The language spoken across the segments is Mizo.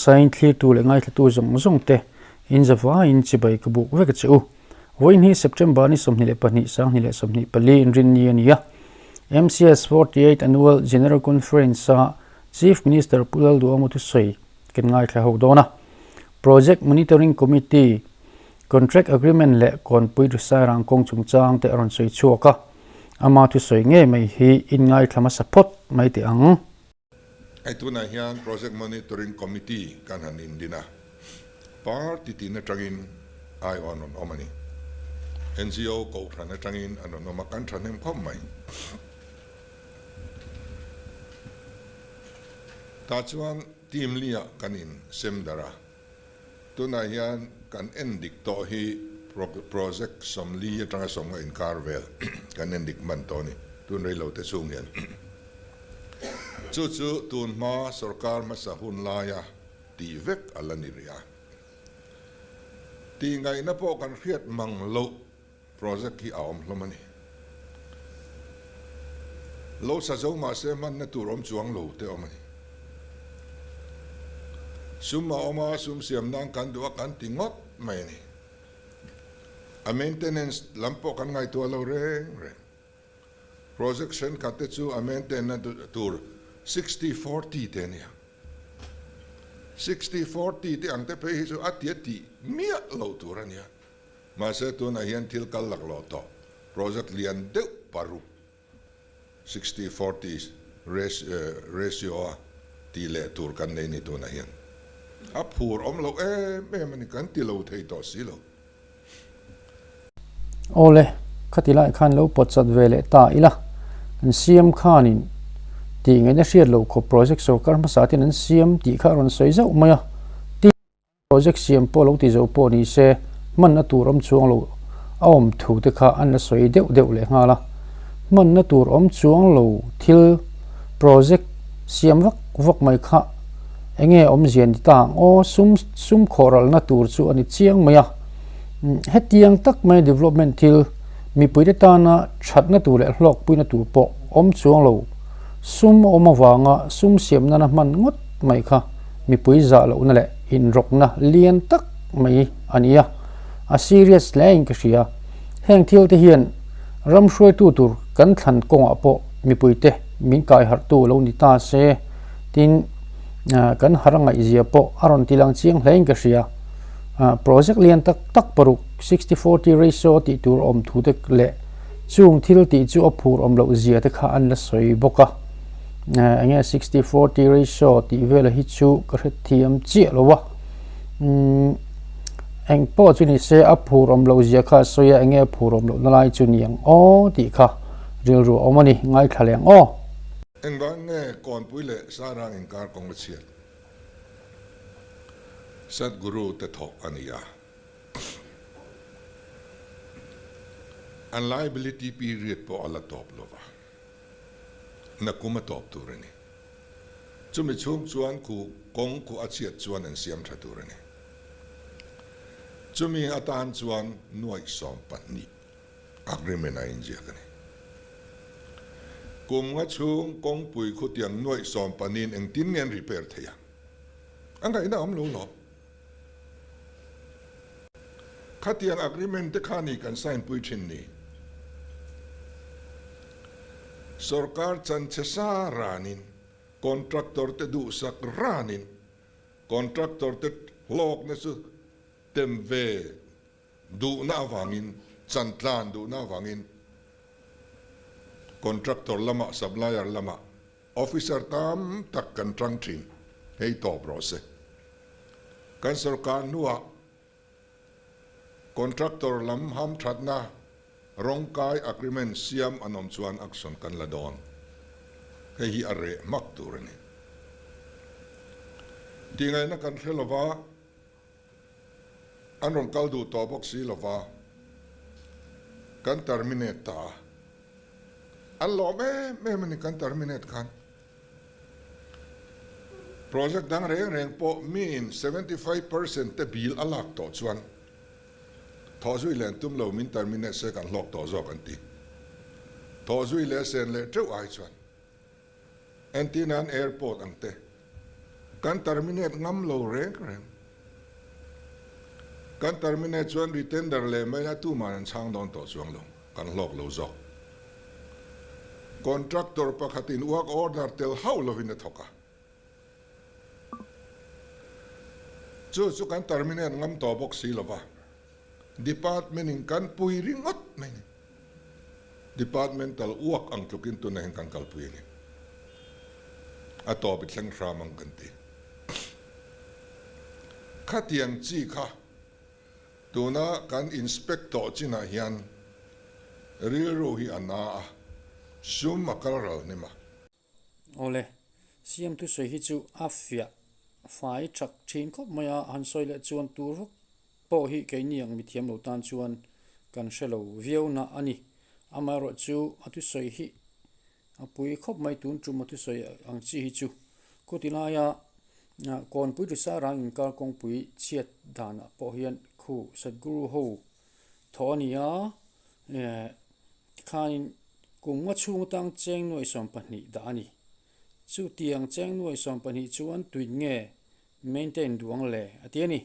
Sain thlirtu leh ngaithlatu zawng zawng te in zavaiin chibai ka buk vek a che u. Vawiin hi September ni 22 2024 inrinni a ni a. MCS 48 Annual General Conference a Chief Minister Pu Lalduhawma thusawi kan ngaithla ho dawn a. Project Monitoring Committee Contract Agreement leh Kawnpui Thusairang kawng chungchang te a rawn sawi chhuak a. Ama thusawi ngei mai hi in ngaithla hmasa phawt mai teh ang. Hei tunah hian Project Monitoring Committee kan han indin a, party tin atangin aiawh an rawn awm a ni. NGO kohhran atangin an rawn awm a, kan thahnem khawp mai. Tah chuan team liah kan in sem darh a, tunah hian kan endik tawh hi project 40 atanga 50 inkar vel kan endik hman tawh a ni, tun reilo te chhung hian. Chu chu tun hma sorkar hmasa hun laia tih vek a la ni rih a. Tihngaihna pawh kan hriat mang loh project hi a awm hlawm a ni. Lo sa zo mahse hmanna tur awm chuang lo te awm a ni. Sum a awm a, sum siam nan kan duh a kan ti ngawt mai a ni. A maintenance lam pawh kan ngaihtuah lo reng reng. Project thenkhat te chu a maintain na tur 60-40 te a nia. 60-40 te ang te phei hi chu a tia tih miah loh tur a nia. Mahse tunah hian thil kal laklawh tawh project lian deuh paruk 60-40 ratio a tih leh tur kan nei ni tunah hian. A phur awm loh em em a ni, kan ti lo thei tawh si lo. Awle, khati lai khan lo pawt chat ve leh ta ila, kan siam khanin tih ngaihna hriat loh khawp project sorkar hmasa ten an siam tih kha a rawn sawi zauh mai a, tin project siam pawh lo ti zo pawh ni se hmanna tur awm chuang lo a awm thu te kha an la sawi deuh deuh leh nghal a, hmanna tur awm chuang lo thil project siam vak vak mai kha Enge awmzia ni ta ang aw, sum sum khawhralna tur chu a ni chiang mai a. Hetiang tak mai development thil mipuite tana thatna tur leh hlawkpuina tur pawh awm chuang lo, sum awm avanga sum siam nana hman ngawt mai kha mipui zah lohna leh inrawkna lian tak mai a ni a, a serious hle in ka hria. Heng thil te hian ram hruaitu tur kan thlan kawngah pawh mipuite min kaiharhtu lo ni ta se. Tin, kan har ngaihzia pawh a rawn ti lang chiang hlein ka hria. Project lian tak tak paruk, 60-40 ratio tih tur awm thu te leh chung thil tih chu a phur awm loh zia te kha an la sawi bawk a. Enge 60-40 ratio tih vela hi chu ka hrethiam chiah lo a. Eng pawh chu ni se a phur awm loh zia kha a sawi a, enge a phur awm lohna lai chu ni ang aw tih kha rilru a awm a ni, ngaithla leh ang aw. Engvang nge Kawnpui leh Sarang inkar kawng a chhiat? Sadhguru te thawk a ni a. An liability period pawh a la tawp lo va, nakum a tawp tur a ni. Chumi chhung chuan khu kawng khu a chhiat chuan an siam tha tur a ni. Chumi atan chuan nuaih 12. Agreement a inziak a ni. Kum nga chhung kawngpui khutiang nuaih 14-in engtin nge an repair thei ang? A ngaihna awm lo lawm. Khatiang agreement te kha ni kan sign pui thin ni. Sorkar chanchhe sa ranin, contractor te duhsak ranin, contractor te hlawkna chu tem ve Duhna avangin, chantlan duhna avangin contractor lamah, supplier lamah officer tam tak kan tang thin. Hei tawp rawh se. Kan sorkar hnuah contractor lam hamthatna rawngkai agreement siam an awm chuan action kan la dawn. Hei hi a reh hmak tur a ni. Tihngaihna kan hre lova. An rawn kal duh tawh bawk si lova, kan terminate ta a. An lawm em em a ni kan terminate khan. Project dang reng reng pawh miin 75% te bill a lak tawh chuan thawh zui leh an tum lo min terminate se kan hlawk tawh zawk an ti. Thawh zui leh sen leh teuh ai chuan. Entirnan airport ang te. Kan terminate ngam lo reng reng. Kan terminate chuan retender leh mai a tuman an chhang dawn tawh chuang lo, kan hlawk lo zawk. Contractor pakhatin work order tel hauh lovin a thawk a. Chu chu kan terminate ngam tawh bawk si lova, department in kan pui ringawt mai ni. Departmental work ang tlukin tunah hian kan kalpui a ni. A tawp i thleng hram ang kan ti. Khatiang chi kha tuna kan inspect tawh chinah hian rilru hi a na a, sum a kal ral hnem a. Awle, CM thusawi hi chu a fiah fai thak thin khawp mai a, han sawi leh chuan tur vak pawh hi keini ang mithiam lo tan chuan kan hre lo viau na a ni. Amaherawh chu a thusawi hi a pui khawp mai tun tum a thusawi ang chi hi chu khuti laia Kawnpui Risa rang inkar kawngpui chhiat danah pawh hian khu Sadhguru ho thaw a ni a, Tikhanin kum nga chhung atang cheng nuai 12 dah a ni. Chutiang cheng nuai 12 chuan tuin nge maintain duh ang le a ti a ni.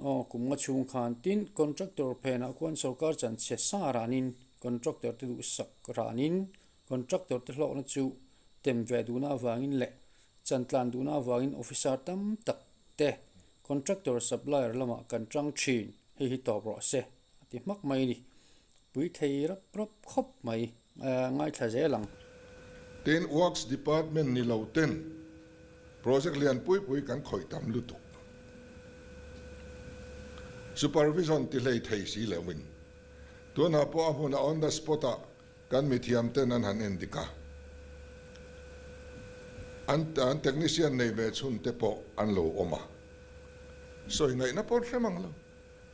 Aw kum nga chhung khan tin contractor phenah khuan sorkar chanchhe sa ranin contractor te duhsak ranin contractor te hlawkna chu tem ve duhna avangin leh chantlan duhna avangin officer tam tak te contractor supplier lamah kan tang thin hei hi tawp rawh se. A ti hmak mai a ni. Pui thei rap rap khawp mai. Ngaithla zel ang. Tin, Works Department ni lo ten project lian pui pui kan khawih tam lutuk. Supervision ti hlei thei si lo in. Tunah pawh a hmunah on the spot ah kan mithiam ten an han en dik a. An an technician nei ve chhun te pawh an lo awm a. Sawi ngaihna pawh an hre mang lo.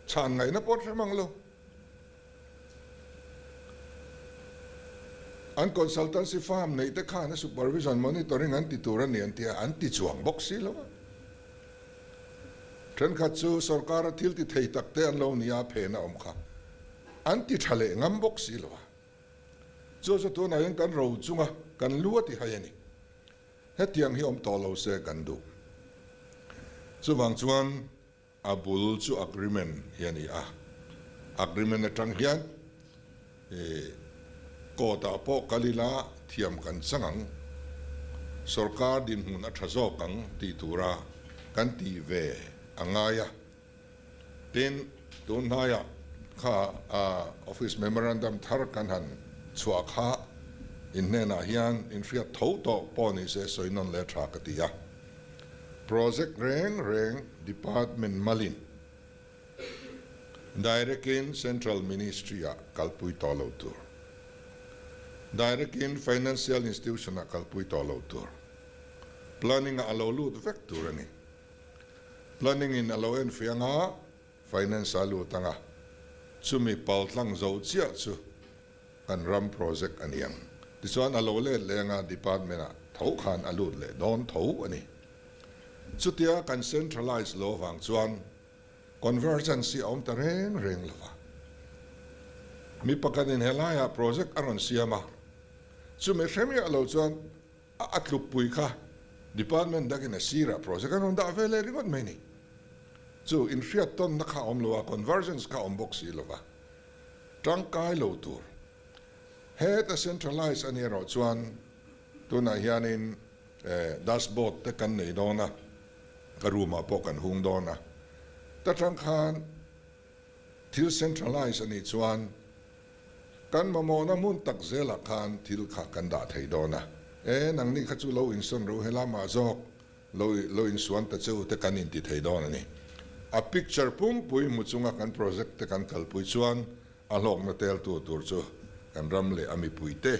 Chhan ngaihna pawh hre mang lo. An consultancy firm neih te khan a supervision monitoring an ti tur a ni an ti a, an ti chuang bawk si lo a. Thenkhat chu sorkara thil ti thei tak te an lo ni a, phen a awm kha an ti tha leh ngam bawk si lo a. Chu chu tunah hian kan ro chunga kan lu a ti hai a ni. Hetiang hi awm tawh lo se kan duh. Chuvang chuan A bul chu agreement hi a ni a, agreement atang hian court ah pawh kal ila thiam kan chang ang, sorkar dinhmun a tha zawk ang tih tura kan tih ve a ngai a. Tin, tun hnaiah kha office memorandum thar kan han chhuah kha in hnenah hian inhriat tho tawh pawh ni se sawi nawn leh tha ka ti a. Project reng reng Department malin direct in Central Ministry ah kalpui tawh lo tur. Direct in Financial Institution ah kalpui tawh lo tur. Planning ah a lo lut vek tur a ni. Planning in a lo enfiah anga Finance a lut anga chumi paltlang zo chiah chu kan ram project a ni ang. Tichuan a lo let leh anga department ah tho khan a lut leh dawn tho a ni. Chutia kan centralize lo avang chuan convergence hi a awm ta reng reng lo va. Mi pakhatin helaiah project a rawn siam a, chumi hre miah lo chuan a a tlukpui kha department dangin a sirah project an rawn dah ve leh ringawt mai a ni. Chu inhriattawnna kha a awm lo a, convergence kha a awm bawk si lo va. Tangkai lo tur. Heta centralize a nih erawh chuan tunah hianin dashboard te kan nei dawn a, ka room ah pawh kan hung dawn a. Ta tang khan thil centralize a nih chuan kan mamawhna hmun tak zelah khan thil kha kan dah thei dawn a. E nangni kha chu lo insawn ro helamah zawk Lo lo insuan ta cheu te kan inti thei dawn a ni. A picture pumpui hmu chunga kan project te kan kalpui chuan a hlawkna teltu tur chu kan ram leh a mipui te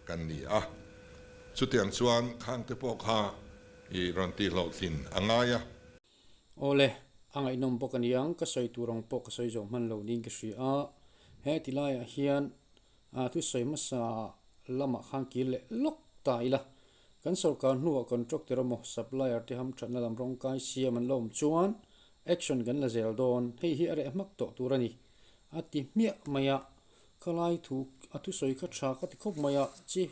kan ni a. Chutiang chuan khang te pawh kha i rawn tih hlawhtlin a ngai a. Awle, a ngaihnawm bawk a niang, ka sawi tur ang pawh ka sawi zawh hman lo niin ka hria a. He ti laiah hian thusawi hmasa lamah khan kir leh lawk ta ila. Kan sorkar hnuah contractor emaw supplier te hamthatna lam rawngkai siam an la awm chuan action kan la zel dawn, hei hi a reh hmak tawh tur a ni, a ti hmiah mai a. Khalai thu a thusawi kha tha ka ti khawp mai a, Chief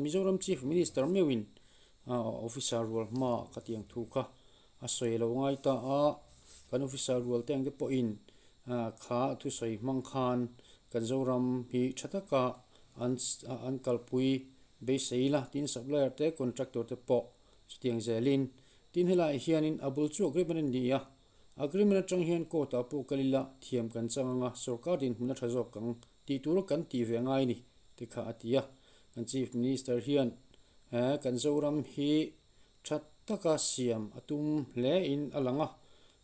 Mizoram Chief Minister meuhin officer rual hmaah ka tiang thu kha. a sawi lo ngai ta a, kan officer rual te ang te pawhin kha thusawi hmang khan kan Zoram hi tha taka an an kalpui beisei ila tin supplier te contractor te pawh chutiang zelin tin helaiah hianin a bul chu agreement a ni a, agreement atang hian court ah pawh kal ila thiam kan chang anga sorkar dinhmun a tha zawk ang tih tura kan tih ve ngai ni te kha a ti a, kan chief minister hian kan Zoram hi Tha taka siam a tum hle in a lang a,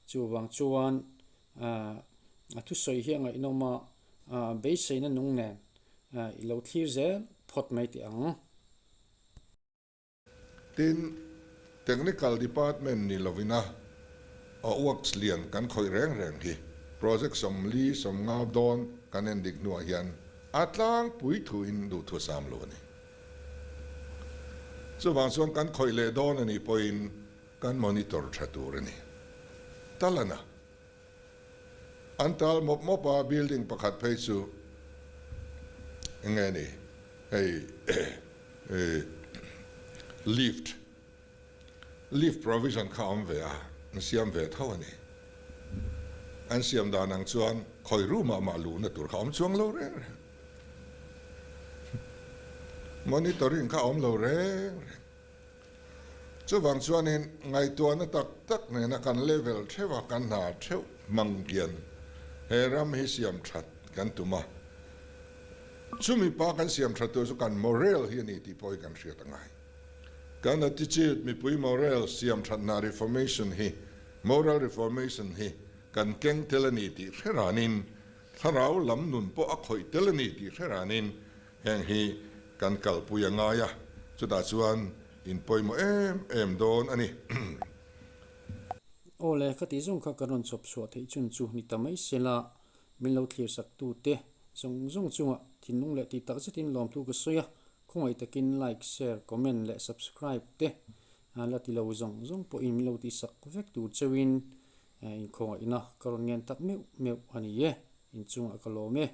chuvang chuan a thusawi hi a ngaihnawm a, beiseina nung nen i lo thlir zel phawt mai teh ang. Tin, Technical Department ni lovina a works lian kan khawih reng reng hi project 40 50 dawn kan endik hnuah hian a tlangpui thuin duhthusam lo a ni. Chuvang chuan kan khawih leh dawn a nih pawhin kan monitor tha tur a ni. Talana an tal mawp mawp a, building pakhat phei chu eng nge ni hei lift lift provision kha a awm ve a, an siam ve tho a ni. An siam dan ang chuan khawi room ah mah luhna tur kha a awm chuang lo reng reng. Monitoring kha a awm lo reng reng. Chuvang chuanin ngaihtuahna tak tak nena kan level theuh a, kan hna theuh hmang hian he ram hi siam that kan tum a. Chumi pa kan siam that tur chu kan morale hi a ni tih pawh hi kan hriat a ngai. Kan attitude, mipui morale siam thatna reformation hi, moral reformation hi kan keng tel a ni tih hre ranin, thlarau lam nun pawh a khawih tel a ni tih hre ranin heng hi kan kalpui a ngai a, chutah chuan in pawimawh em em dawn a ni. Aw le, ka tih zawng kha kan rawn chhawp chhuah theih chun chu ni ta mai sela, min lo thlir sak tu te zawng zawng chungah thinlung leh tih tak zetin lawmtu ka sawi a, Khawngaih takin like, share, comment leh subscribe te la ti lo zawng zawng pawhin min lo tihsak vek tur cheuhin inkhawngaihna ka rawn ngen tak meuh meuh a ni e. Inchungah ka lawm e.